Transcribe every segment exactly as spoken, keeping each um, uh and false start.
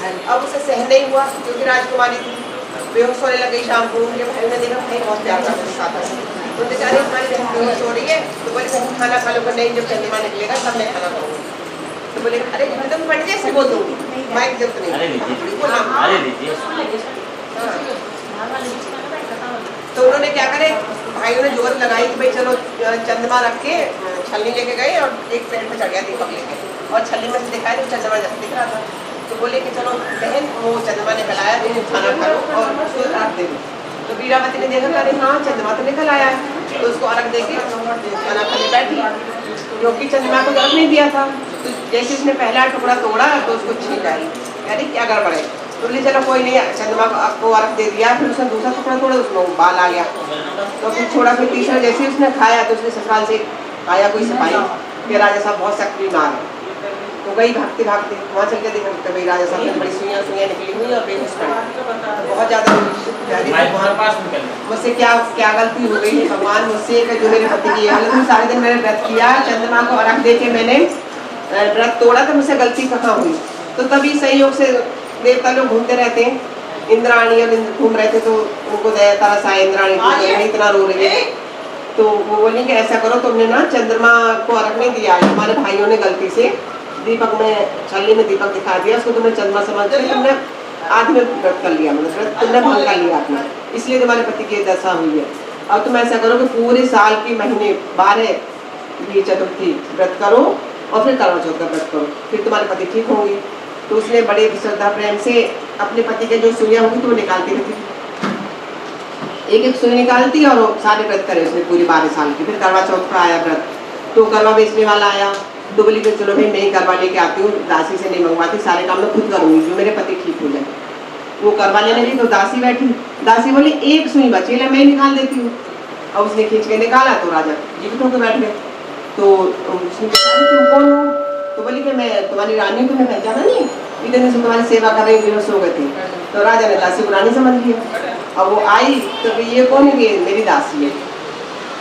अब उसे सहन नहीं हुआ क्योंकि राजकुमारी थी, बेहोश होने लग गई। शाम को उनके भाई ने देखा, भाई बहुत प्यार था मेरे साथ। तो उनने कहा, "अरे, हमारी बहन बेहोश हो रही है।" तो बोले, "बहन, खाना खा लो।" "नहीं, जब चंद्रमा निकलेगा तब मैं खाना खाऊंगी।" तो बोले, "अरे, मैं तो फट जैसे बोल दूंगी, माइक जरूरत नहीं।" अरे लीजिए। थोड़ी बोला। अरे लीजिए। हाँ। तो उन्होंने क्या करे, भाइयों ने जोर लगाई कि भाई चलो, अ, चंद्रमा रख के, अ, छलनी लेके गए और एक पेड़ पे चढ़ गया दीपक लेके, और छलनी में से दिखाया तो चंद्रमा जैसे दिख रहा था। तो बोले कि चलो बहन, वो चंद्रमा निकल आया, तुम खाना खा लो और उसको अर्घ दे दो। तो वीरावती ने देखा, अरे हाँ, चंद्रमा तो निकल आया है, तो उसको अर्घ दे के खाना खाने बैठी, क्योंकि चंद्रमा को अर्घ नहीं दिया था। तो जैसे उसने पहला टुकड़ा तोड़ा तो उसको छींक आई, यानी क्या गड़बड़ है। तो बोली, "चलो कोई नहीं, चंद्रमा को, आपको अर्घ दे दिया।" फिर उसने दूसरा टुकड़ा तोड़ा, उसमें वो बाल आ गया। तो फिर छोड़ा, फिर तीसरा जैसे ही उसने खाया तो उसने ससुराल से आया कोई सिपाही कि राजा साहब बहुत सख्त बीमार है। तो गई भागते भागते, वहाँ चल के देखा तो भाई राजा साहब ने बड़ी सुइयाँ सुइयाँ निकली हुई और बेहोश पड़े, बहुत ज़्यादा। मुझसे क्या, क्या गलती हो गई है भगवान, मुझसे कि जो मेरे पति की ये हालत हुई। सारे दिन मैंने व्रत किया, चंद्रमा को अर्घ दे के मैंने, अ, व्रत तोड़ा, तो मुझसे गलती कहाँ हुई? तो तभी संयोग से देवता लोग घूमते रहते हैं, इंद्राणी और इंद्र घूम रहे थे, तो उनको दया तरस आया इंद्राणी को, "मैं इतना रो रही है।" तो वो बोली कि ऐसा करो, तुमने ना चंद्रमा को अर्घ नहीं दिया है, तुम्हारे भाइयों ने गलती से दीपक में, छलनी में दीपक दिखा दिया, उसको तुमने चंद्रमा समझ के तुमने आधे में व्रत कर लिया, मतलब व्रत तुमने भंग कर लिया अपना, इसलिए तुम्हारे पति की ये दशा हुई है। अब तुम ऐसा करो कि पूरे साल के महीने बारह ये चतुर्थी व्रत करो और फिर करवा चौथ का व्रत करो, फिर तुम्हारे पति ठीक होंगे। तो उसने बड़े श्रद्धा प्रेम से अपने पति के जो सुइयां होंगी तो वो निकालती रहती थी, एक एक सुई निकालती और वो सारे व्रत करे उसने पूरे बारह साल के। फिर करवा चौथ का आया व्रत, तो करवा बेचने वाला आया, तो बोली कि चलो भाई, मैं ही करवा लेके आती हूँ, दासी से नहीं मंगवाती, सारे काम मैं खुद करूंगी, जो मेरे पति ठीक हो जाए। वो करवा लेने गई तो दासी बैठी, दासी बोली, "एक सुई बची, ले मैं ही निकाल देती हूँ।" अब उसने खींच के निकाला तो राजा जीवित होकर बैठ गए। तो उसने पूछा कि तुम कौन हो? तो बोली कि मैं तुम्हारी रानी हूँ, तुम्हें पहचाना नहीं, इतने से तुम्हारी सेवा कर रही हूँ, बेहोश हो गए थे। तो राजा ने दासी को रानी समझ लिया। अब वो आई तो ये कौन है? ये मेरी दासी है।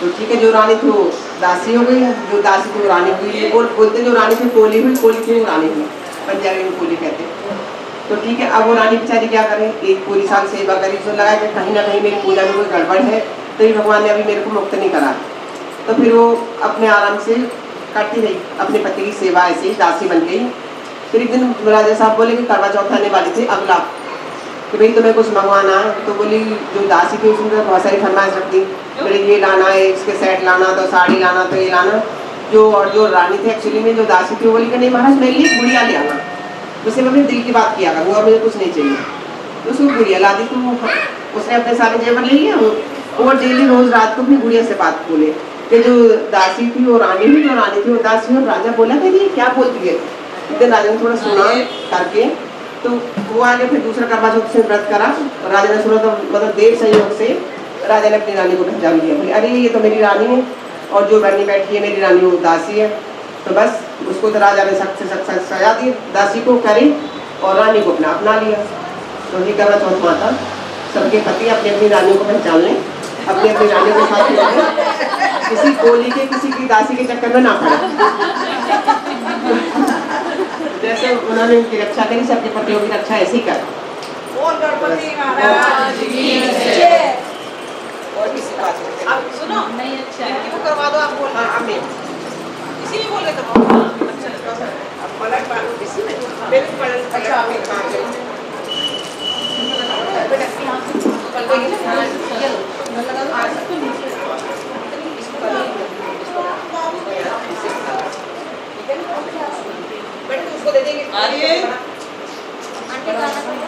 तो ठीक है, जो रानी थी वो दासी हो गई, जो दासी थी वो रानी हुई। ये बोल, बोलते जो रानी थी कोली हुई, कोली थी वो रानी हुई, पंजाबी में कोली कहते हैं। तो ठीक है, अब वो रानी बेचारी क्या करे, एक पूरी साल सेवा करी, उसने लगा कि कहीं ना कहीं मेरी पूजा में कोई गड़बड़ है, तो ये भगवान ने अभी मेरे को मुक्त नहीं करा। तो फिर वो अपने आराम से करती रही अपने पति की सेवा, ऐसे ही दासी बन गई। फिर एक दिन राजा साहब बोले कि करवा चौथ आने वाली थी अगला, कि भाई तुम्हें कुछ मंगवाना है। तो बोली, जो दासी थी उसने तो बहुत सारी फरमाइश रख दी, बोले ये लाना है, इसके सेट लाना, तो साड़ी लाना, तो ये लाना। जो, और जो रानी थी एक्चुअली में, जो दासी थी, वो बोली कि नहीं महाराज, मेरे लिए गुड़िया ले आना, उससे मैं अपने दिल की बात किया करूँगा और मुझे कुछ नहीं चाहिए। तो उसको गुड़िया ला दी। तो वो, उसने अपने सारे जेवर ले लिए वो, और डेली रोज रात को अपनी गुड़िया से बात बोले कि जो दासी थी वो रानी हुई, जो रानी थी वो दासी हुई। और राजा बोला कि ये क्या बोलती है? इधर राजा ने थोड़ा सुना करके, तो वो आगे फिर दूसरा करवा चौथ से व्रत करा। राजा ने सुना तो मतलब देव संयोग से राजा ने अपनी रानी को पहचान लिया, बोले, "अरे, ये तो मेरी रानी है, और जो रानी बैठी है मेरी रानी, वो दासी है।" तो बस उसको तो राजा ने सख्त से सख्त सजा दी, दासी को करे और रानी को अपना अपना लिया। तो ये करवा चौथ माता, सबके पति अपनी अपनी रानियों को पहचान लें, अपनी अपनी रानियों के साथ रखें, किसी कोली के, किसी की दासी के चक्कर में ना पड़े। जैसे उन्होंने उनकी रक्षा करी, सबके पतियों की रक्षा ऐसे ही करें। बोल गणपति महाराज की जय। और किसी बात नहीं। आप सुनो। नहीं, अच्छा है। इनको करवा दो, आप बोल। हाँ, अभी। इसी में बोल रहे थे, हाँ, अच्छा, अच्छा। अब पलट मारो, इसी में। मेरे को पलट, अच्छा, अभी कहाँ पे? बेटा, यहाँ से पलट के, हाँ, ये लो। इसको कर लो। ठीक है ना? बेटा, उसको दे देंगे। आ रही है?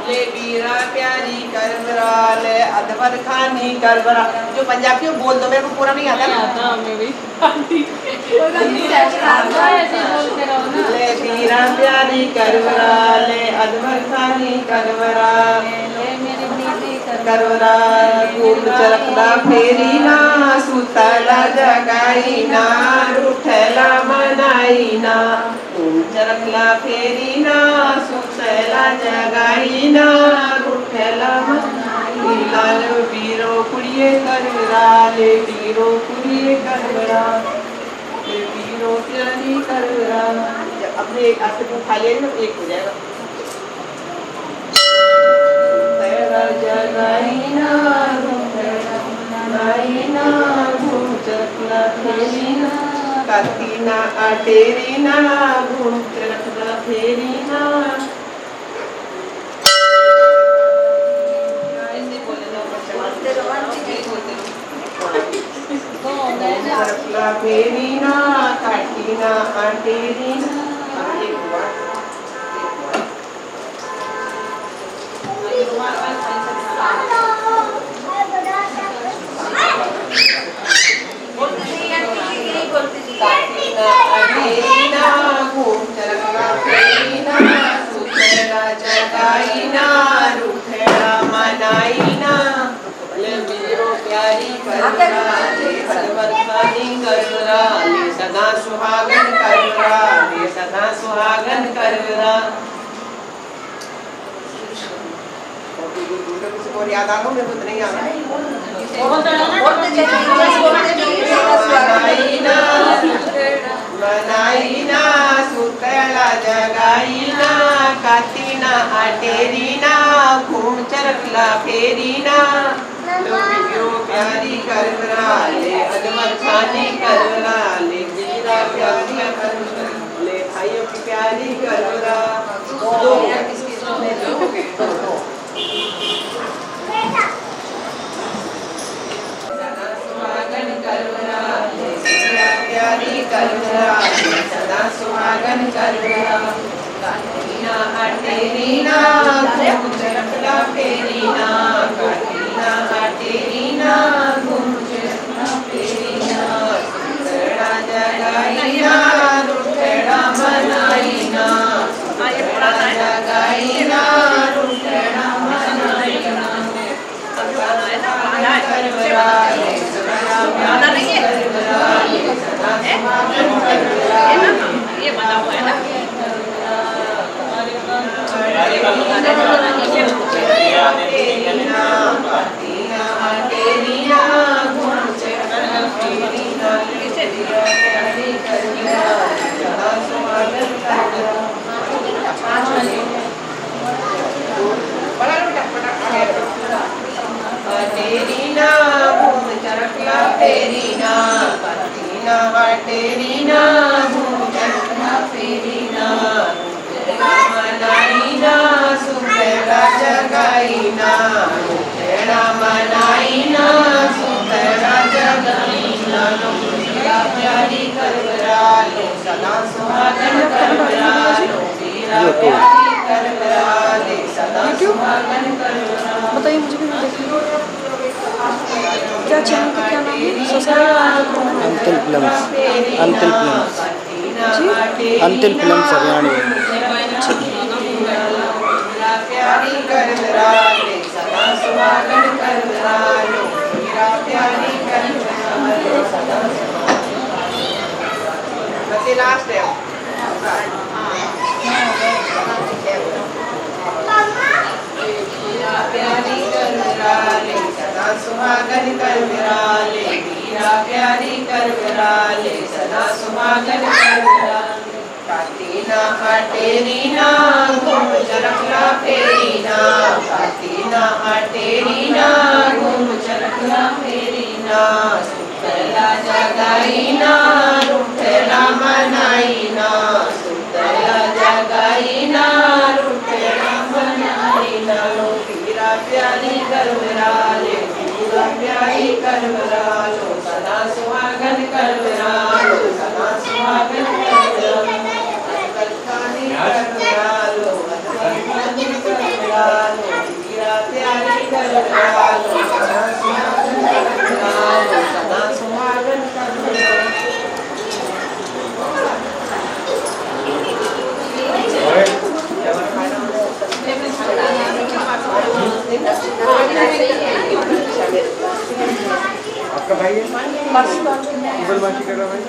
ले बीरा प्यारी करवरा, ले अधवर खानी करवरा। जो पंजाबी हो, बोल दो, मेरे को पूरा नहीं आता ना। नहीं आता हमें भी। ऐसे बोलते रहो ना। ले बीरा प्यारी करवरा, ले अधवर खानी करवरा। ले मेरी बीबी करवरा, घूम चरखदा फेरी ना, सुतला जगाई ना, रूठला मनाई ना। घूम चरखला फेरी ना, सुतला जगाई ना, रूठला मनाई ना। ले बीरो कुड़िए करवरा, ले बीरो कुड़िए करवरा, ले बीरो प्यारी करवरा। जब अपने एक हाथ से खा लिया ना, एक हो जाएगा। जगाई ना, रूठड़ा मनाई ना, घूम चरखला फेरी ना, काती ना अटेरी ना, घूम चरखला फेरी ना। चरखला फेरी ना, काती ना अटेरी ना। सदा सुहागन करवरा, सदा सुहागन करवरा। और याद आ रहा, मेरे को तो नहीं आ रहा। मनाई ना, मनाई ना, सुतला जगाई ना, काती ना अटेरी ना, घूम चरखला फेरी ना। लो बियो प्यारी करवरा ले, अजमल खानी करवरा ले, बीरा प्यारी करवरा ले, भाइयों की प्यारी करवरा। सदा सुहागन करवरा, सदा प्यारी करवरा, सदा सुहागन करवरा। काटी ना अटेरी ना, घूम चरखला फेरी ना, काटी ना अटेरी ना, घूम चरखला फेरी ना। सुतड़ा जगाई ना, रूठड़ा मनाई ना, सुतड़ा जगाई ना, रूठड़ा मनाई ना। तेरी ना घूम चरखला फेरी ना, काती ना अटेरी ना, घूम चरखला फेरी ना। मनाई ना, सुतला जगाई ना, रूठड़ा मनाई ना, सुतला जगाई ना। लो बीरा प्यारी करवरा ले, सदा सुहागन करवरा लो, बीरा प्यारी करवरा ले, सदा सुहागन करवरा। बताइए मुझे भी, मैं देखूंगी। क्या चैनल का क्या नाम है? ससुराल। अंतिल फिल्म्स, अंतिल फिल्म्स। जी? अंतिल फिल्म्स हरियाणवी। बस ये लास्ट है। बीरा प्यारी करवरा ले, सदा सुहागन करवरा ले, बीरा प्यारी करवरा ले, सदा सुहागन करवरा ले। काती ना अटेरी ना, घूम चरखला फेरी ना, काती ना अटेरी ना, घूम चरखला फेरी ना। सुतला जगाई ना, रूठड़ा मनाई ना, सुतला जगाई ना, रूठड़ा मनाई ना। लो बीरा प्यारी करवरा ले, बीरा प्यारी करवरा लो, सदा सुहागन करवरा लो, सदा सुहागन करवरा लो। आपका भाई है? उधर मासी कर रहा भाई।